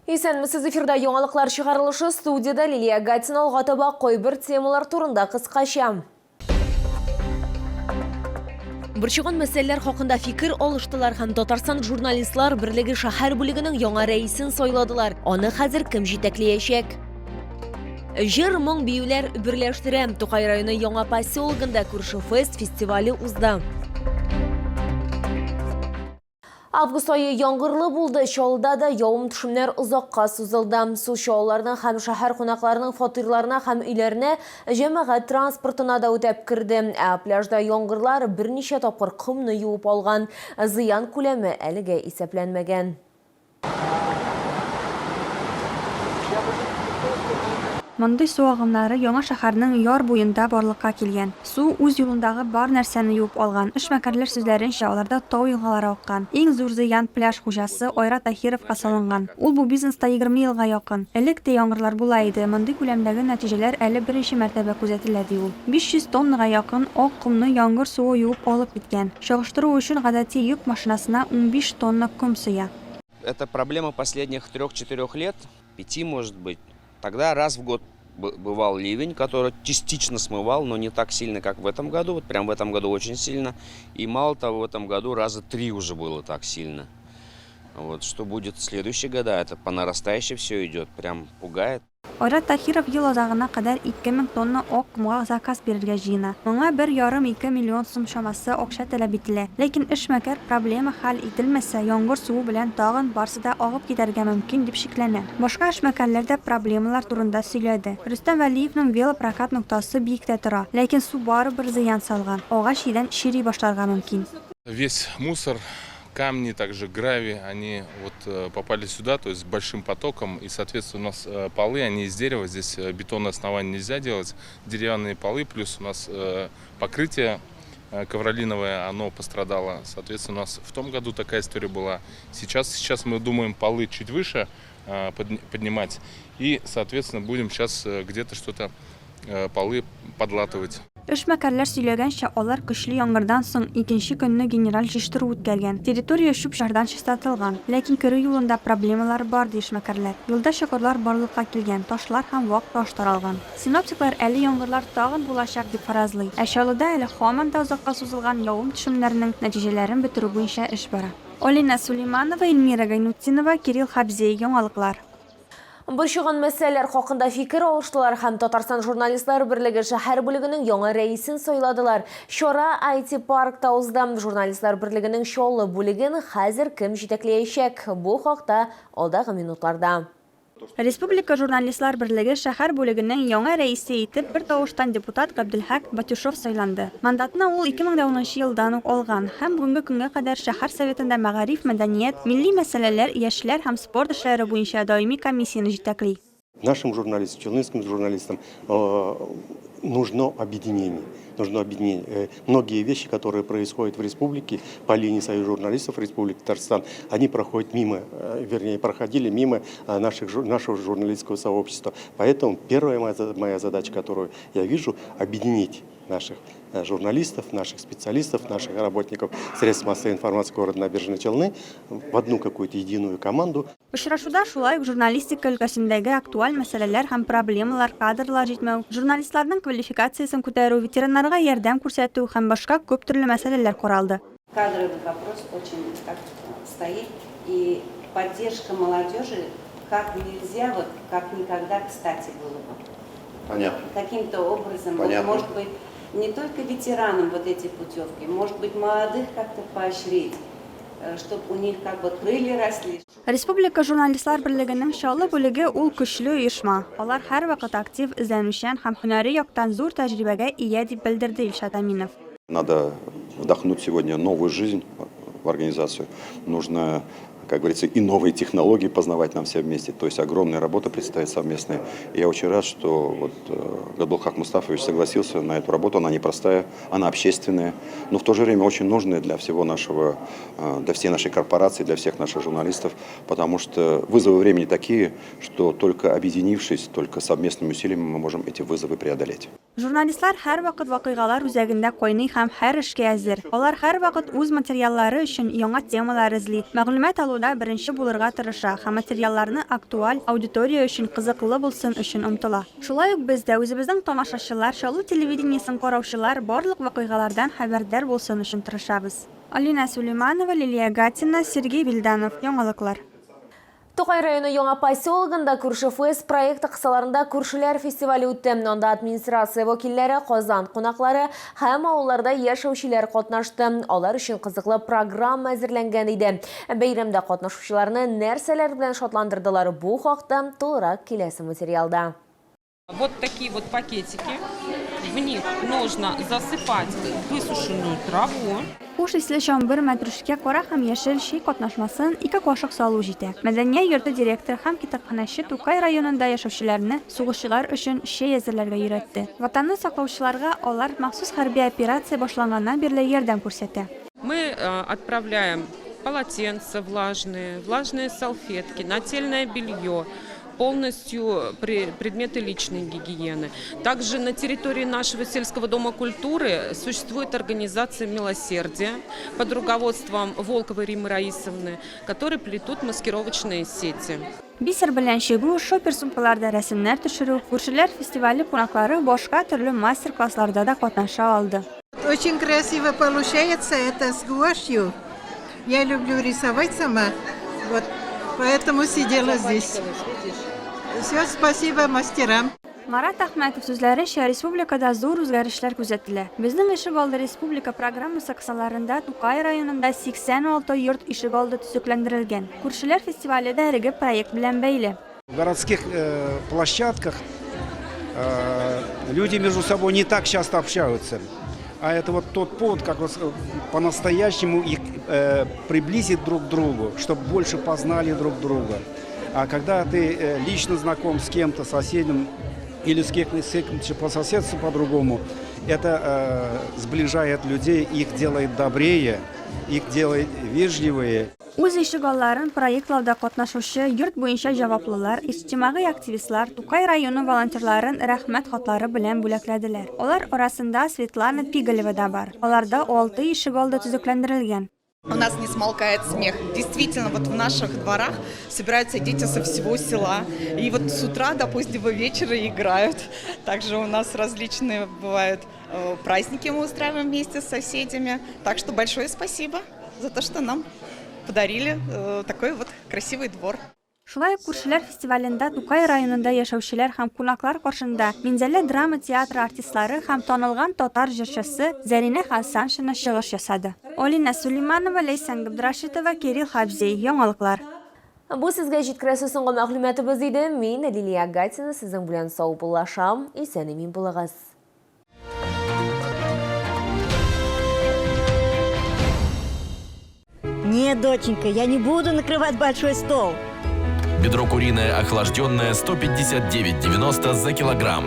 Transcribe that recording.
Исәнмесез, эфирда яңалыклар чыгарылышы, студиядә Лилия Гатина. Алга таба кайбер темалар турында кыскача. Борчыган мәсьәләләр хакында фикер алыштылар һәм Татарстан журналистлар берлеге шәһәр бүлегенең яңа рәисен сайладылар. Аны хәзер кем җитәкләячәк? Җыр, моң, биюләр берләштерә. Тукай районы яңа поселогында Күрше фест фестивале узды. Август ае яңгырлы булды. Чаллыда да явым-төшемнәр озакка сузылды. Су чаллыларның һәм шәһәр кунакларының фатирларына һәм өйләренә, җәмәгать транспортына да үтәп керде. Ә пляжда яңгырлар берничә тапкыр комны юып алган. Зыян күләме әлегә исәпләнмәгән. Мондый су агымнары яңа шәһәрнең яр буенда барлыкка килгән. Су үз юлындагы бар нәрсәне юып алган. Эшмәкәрләр сүзләренчә, аларда тау елгалары аккан. Иң зур зыян пляж хуҗасы Айрат Таһировка салынган. Ул бу бизнеста 20 елга якын. Элек тә яңгырлар була иде, мондый күләмдәге нәтиҗәләр әле беренче мәртәбә күзәтелә, ди ул. 500 тоннага якын ак комны яңгыр суы юып алып киткән. Чагыштыру өчен, гадәти йөк машинасына 15 тонна ком сыя. Это проблема последних трех-четырех лет, пяти, может быть. Тогда раз в год бывал ливень, который частично смывал, но не так сильно, как в этом году. Вот прям в этом году очень сильно. И мало того, в этом году раза три уже было так сильно. Вот, что будет в следующие года, это по нарастающей все идет, прям пугает. Айрат Таһиров ел азагына кадәр 2000 тонна ак комга заказ бирергә җыена. Моңа бер ярым-ике миллион сум чамасы акча таләп ителә. Ләкин эшмәкәр, проблема хәл ителмәсә, яңгыр суы белән тагын барсы да агып китәргә мөмкин, дип шикләнә. Башка эшмәкәрләр дә проблемалар турында сөйләде. Рөстәм Вәлиевнең велопрокат ноктасы биектә тора, ләкин су барыбер зыян салган, агач идән чери башларга мөмкин. Весь мусор камни, также гравий, они вот э, попали сюда, то есть большим потоком, и, соответственно, у нас э, полы, они из дерева, здесь э, бетонное основание нельзя делать, деревянные полы, плюс у нас покрытие ковролиновое, оно пострадало. Соответственно, у нас в том году такая история была. Сейчас, сейчас мы думаем полы чуть выше поднимать, и, соответственно, будем сейчас где-то что-то полы подлатывать. Эшмәкәрләр сөйләгәнчә, алар көчле яңгырдан соң икенче көнне генераль җыештыру үткәргән. Территория чүп-чардан чистартылган. Ләкин керү юлында проблемалар бар, ди эшмәкәрләр. Юлда чокырлар барлыкка килгән, ташлар һәм вак таш таралган. Синоптиклар әле яңгырлар тагын булачак дип фаразлый. Ә Чаллыда әле һаман да озакка сузылган явым-төшемнәрнең нәтиҗәләрен бетерү буенча эш бара. Алинә Сулейманова, Эльмира Гайнутдинова, Кирилл Хабзей, Яңалыклар. Борчыган мәсьәләләр хакында фикер алыштылар һәм Татарстан журналистлар берлеге шәһәр бүлегенең яңа рәисен сайладылар. Чара IT-паркта узды. Журналистлар берлегенең Чаллы бүлеген хәзер кем җитәкләячәк? Бу хакта алдагы минутларда. Республика журналистлар берлеге шәһәр бүлегенең яңа рәисе итеп бертавыштан депутат Габделхак Батюшов сайланды. Мандатны ул 2010 нчы елдан ук алган һәм бүгенге көнгә кадәр шәһәр Советында мәгариф, мәдәният, милли мәсьәләләр, яшьләр һәм спорт эшләре буенча даими комиссияне җитәкли. Нашим журналистам, челнинским журналистам нужно объединение. Нужно объединение. Э, многие вещи, которые происходят в республике по линии Союза журналистов Республики Татарстан, они проходят мимо, э, вернее, проходили мимо э, наших, нашего журналистского сообщества. Поэтому первая моя, моя задача, которую я вижу, объединить наших э, журналистов, наших специалистов, наших работников средств массовой информации города Набережные Челны в одну какую-то единую команду. Очрашуда шулай ук журналистика өлкәсендәге актуаль мәсьәләләр һәм проблемалар, кадрлар җитмәү, журналистларның квалификациясен күтәрү, ветераннарга ярдәм күрсәтү һәм башка күп төрле мәсьәләләр каралды. Кадровый вопрос очень так стоит, и поддержка молодежи как нельзя, вот как никогда кстати было бы. Понятно. Каким-то образом, вот, Понятно. может быть, не только ветеранам вот эти путевки, может быть, молодых как-то поощрить, э, чтобы у них как бы крылья росли. Республика журналистлар берлегенең Чаллы бүлеге ул көчле оешма. Алар һәрвакыт актив, эзләнүчән һәм һөнәри яктан зур тәҗрибәгә ия, дип белдерде Илшат Әминов. Надо вдохнуть сегодня новую жизнь в организацию. Нужно, как говорится, и новые технологии познавать нам все вместе. То есть огромная работа предстоит совместная. И я очень рад, что вот э, Габдулхак Мустафович согласился на эту работу. Она непростая, она общественная, но в то же время очень нужная для всего нашего, э, для всей нашей корпорации, для всех наших журналистов, потому что вызовы времени такие, что только объединившись, только совместными усилиями мы можем эти вызовы преодолеть. Журналистлар һәрвакыт вакыйгалар үзәгендә кайный һәм һәр эшкә әзер. Алар һәрвакыт үз материаллары өчен яңа темалар эзли, мәгълүмат алу Чаллыда беренче булырга тырыша һәм материалларны актуаль, аудитория өчен кызыклы булсын өчен омтыла. Шулай ук без дә үзебезнең тамашачылар, Чаллы телевидениесен караучылар барлык вакыйгалардан хәбәрдар булсын өчен тырышабыз. Алинә Сулейманова, Лилия Гатина, Сергей Вильданов. Яңалыклар. Тукай районы Яңа поселогында Күрше фест проекты кысаларында Күршеләр фестивале үтте. Анда администрация вәкилләре, Казан кунаклары һәм авылларда яшәүчеләр катнашты. Алар өчен кызыклы программа әзерләнгән иде. Бәйрәмдә катнашучыларны нәрсәләр белән шатландырдылар, бу хакта тулырак киләсе материалда. Вот такие вот пакетики. В них нужно засыпать высушенную траву. Хуш исле чамбыр мәтрүшкә кара һәм яшел чәй катнашмасын ике кашык салу җитә. Мәдәния йорты директоры һәм китапханәче Тукай районында яшәүчеләрне сугышчылар өчен чәй әзерләргә өйрәтте. Ватанны саклаучыларга алар махсус хәрби операция башланганнан бирле ярдәм күрсәтә. Мы отправляем полотенца влажные, влажные салфетки, нательное белье, полностью предметы личной гигиены. Также на территории нашего сельского дома культуры существует организация «Милосердие» под руководством Волковой Риммы Раисовны, которые плетут маскировочные сети. Бисер белән чигү, шопер сумкаларда рәсемнәр төшерү, Күршеләр фестивале кунаклары башка төрле мастер-классларда да катнаша алды. Очень красиво получается это с гуашью. Я люблю рисовать сама, вот, поэтому сидела здесь. Все, спасибо мастерам. Марат Әхмәтов сүзләренчә, республикада зур үзгәрешләр күзәтелә. Безнең ишегалды республика программасы кысаларында Тукай районында 86 йорт ишегалды төзекләндерелгән. Күршеләр фестивале дә әлеге проект белән бәйле. В городских площадках люди между собой не так часто общаются. А это вот тот повод, как вот по-настоящему их приблизить друг к другу, чтобы больше познали друг друга. А когда ты лично знаком с кем-то, соседом или с кем-то по соседству по-другому, это сближает людей, их делает добрее, их делает вежливее. Үз ишегалларын проектлауда катнашучы йорт буенча җаваплылар, иҗтимагый активистлар Тукай районы волонтерларын Рәхмәт хатлары белән бүләкләделәр. Алар арасында Светлана Пигалева да бар. Аларда алты ишегалды төзекләндерелгән. У нас не смолкает смех. Действительно, вот в наших дворах собираются дети со всего села. И вот с утра до позднего вечера играют. Также у нас различные бывают праздники мы устраиваем вместе с соседями. Так что большое спасибо за то, что нам подарили такой вот красивый двор. Шулай ук Күршеләр фестивалендә Тукай районында яшәүчеләр һәм кунаклар каршында Минзәлә драма театры артистлары һәм танылган татар җырчысы Зәринә Хәсәншина чыгыш ясады. Алинә Сулейманова, Ләйсән Габдрашитова, Кирилл Хабзей. Яңалыклар. Бу сезгә җиткерәсе соңгы мәгълүматыбыз иде. Мин, Лилия Гатина, сезнең белән саубуллашам. Исән-имин булыгыз. Нет, доченька, я не буду накрывать большой стол. Бедро куриное охлажденное 159,90 за килограмм.